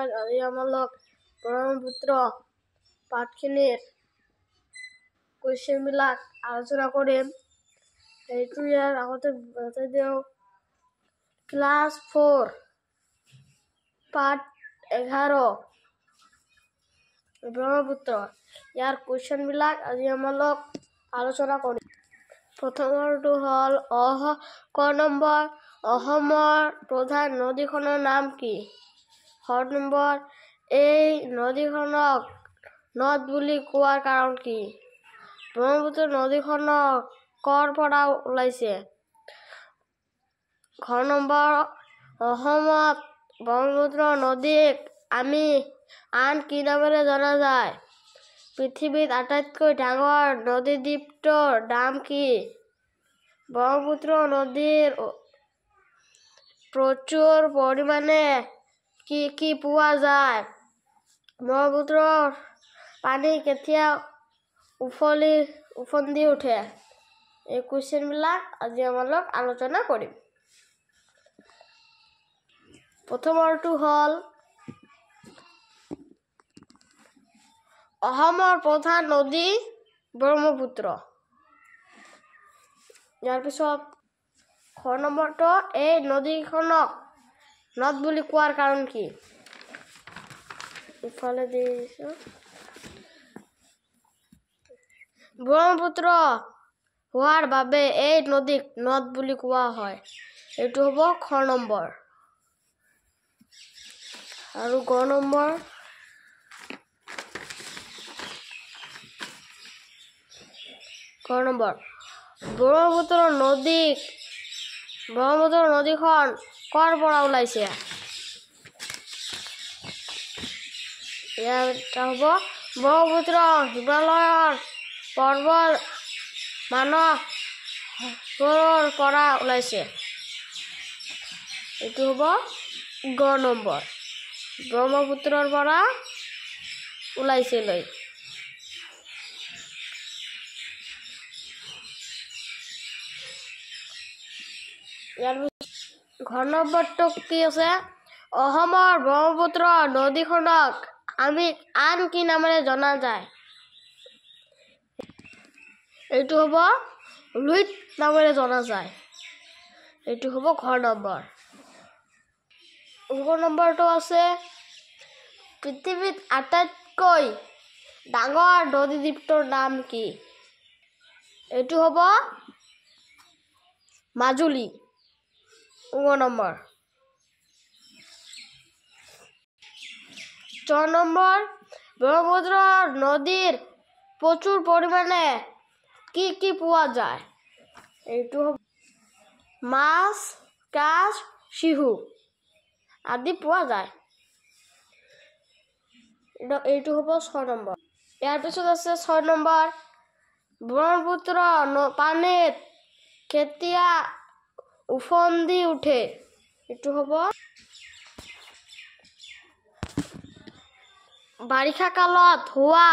আজি আমালোক ব্ৰহ্মপুত্ৰ পাঠখিনিৰ কুৱেশ্যনবিলাক আলোচনা কৰিম। সেইটো ইয়াৰ আগতে দিয়ক। ক্লাছ 4 পাঠ 11 ব্ৰহ্মপুত্ৰ, ইয়াৰ কুৱেশ্যনবিলাক আজি আমালোক আলোচনা কৰিম। প্ৰথমটো হ'ল ক নম্বৰ, অসমৰ প্ৰধান নদীখনৰ নাম কি? খ নম্বৰ, এই নদীখনক নদ বুলি কোৱাৰ কাৰণ কি? ব্ৰহ্মপুত্ৰ নদীখনক কৰ পৰা ওলাইছে? ঘ নম্বৰ, অসমত ব্ৰহ্মপুত্ৰ নদীক আমি আন কি নামেৰে জনা যায়? পৃথিৱীত আটাইতকৈ ডাঙৰ নদীদ্বীপটোৰ নাম কি? ব্ৰহ্মপুত্ৰ নদীৰ প্ৰচুৰ পৰিমাণে কি কি পোৱা যায়? ব্ৰহ্মপুত্ৰৰ পানী কেতিয়া উফন্দি উঠে? এই কুৱেশ্যনবিলাক আজি আমালোক আলোচনা কৰিম। প্ৰথমটো হ'ল অসমৰ প্ৰধান নদী ব্ৰহ্মপুত্ৰ। ইয়াৰ পিছত খ নম্বৰটো, এই নদীখনক নদ বুলি কোৱাৰ কাৰণ কি? ইফালে দিছো, ব্ৰহ্মপুত্ৰ হোৱাৰ বাবে এই নদীক নদ বুলি কোৱা হয়। এইটো হ'ব খ নম্বৰ। আৰু গ নম্বৰ, গ নম্বৰ, ব্ৰহ্মপুত্ৰ নদীখন কৰ পৰা ওলাইছে? ইয়াৰ হ'ব ব্ৰহ্মপুত্ৰ হিমালয়ৰ পৰ্বত মানসৰৰ পৰা ওলাইছে। এইটো হ'ব গ নম্বৰ, ব্ৰহ্মপুত্ৰৰ পৰা ওলাইছিলৈ। ইয়াৰ ঘ নম্বৰটো কি আছে? অসমৰ ব্ৰহ্মপুত্ৰ নদীখনক আমি আন কি নামেৰে জনা যায়? এইটো হ'ব লুইত নামেৰে জনা যায়। এইটো হ'ব ঘ নম্বৰ। ঘ নম্বৰটো আছে পৃথিৱীত আটাইতকৈ ডাঙৰ নদীদ্বীপটোৰ নাম কি? এইটো হ'ব মাজুলী। ঙ নম্বৰ। চ নম্বৰ, ব্ৰহ্মপুত্ৰ নদীৰ প্ৰচুৰ পৰিমাণে কি কি পোৱা যায়? এইটো হ'ব মাছ, কাছ, শিহু আদি পোৱা যায়। এইটো হ'ব 6 নম্বৰ। ইয়াৰ পিছত আছে 6 নম্বৰ, ব্ৰহ্মপুত্ৰ পানীত কেতিয়া উফন্দি উঠে? এইটো হ'ব বাৰিষা কালত হোৱা